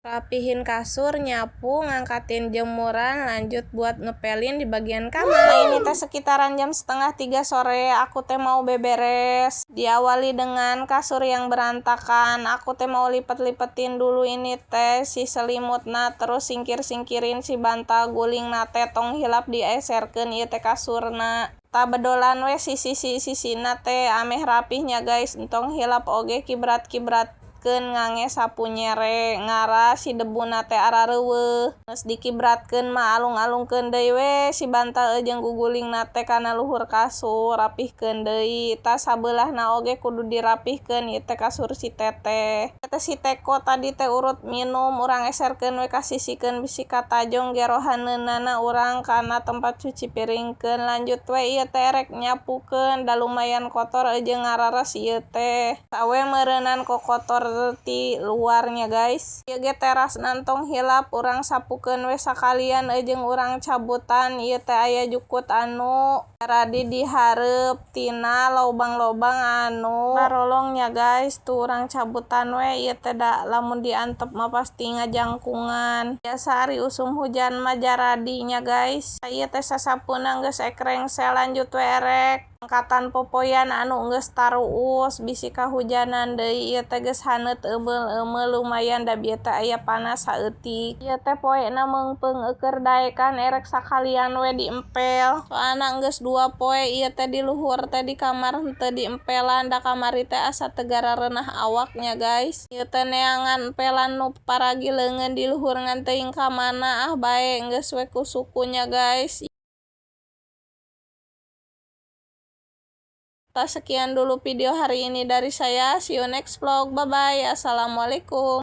Rapihin kasur, nyapu, ngangkatin jemuran, lanjut buat ngepelin di bagian kamar. Nah, ini teh sekitaran jam 2.30 sore, aku teh mau beberes. Diawali dengan kasur yang berantakan. Aku teh mau lipet-lipetin dulu ini teh si selimutna, terus singkir-singkirin si bantal guling teh, tong hilap dieserkeun ieu teh kasurna. Tah, bedolan we sisi-sisina teh ameh rapihnya, guys. Entong hilap oge kibrat-kibrat ngangge sapu nyere, ngarah si debuna teh arareuweuh. Geus dikibratkeun mah, alung-alungkeun deui we si bantal jeung gugulingna teh kana luhur kasur, rapihkeun deui. Tah, sabeulahna oge kudu dirapihkeun ieu teh kasur si teteh. Teh si teko tadi teh urut minum, urang eserkeun we ka sisikeun bisi katajong gerohaneunana urang kana tempat cuci piringkeun. Lanjut we, ieu teh rek nyapukeun, da lumayan kotor jeung ngarares ieu teh. Sawe meureunan kokotor ti luarnya, guys. Ieu ge terasna tong hilap urang sapukeun we sakalian jeung urang cabutan ieu teh aya jukut anu radi dihareup tina lobang-lobang anu barolongnya, guys. Tuh, urang cabutan we ieu teh, da lamun diantep mah pasti ngajangkungan. Biasa ari usum hujan mah jaradi nya, guys. Ieu teh sasapuna geus ekrengse, lanjut we erek angkatan popoyan anu geus taruus bisi kahujanan deui. Ieu teh geus haneut eumel-eumel, lumayan da bieu teh aya panas saeutik. Ieu teh poena meungpeung eukeun daekan, erek sakalian we diempel, soalna geus 2 poe ieu teh di luhur teh di kamar henteu diempelan, da kamari teh asa teu garareunah awaknya, guys. Ieu teh neangan empelan nu paragi leungeun di luhur ngan teuing ka mana. Ah, bae geus we ku sukunya, guys. Sekian dulu video hari ini dari saya. See you next vlog. Bye bye. Assalamualaikum.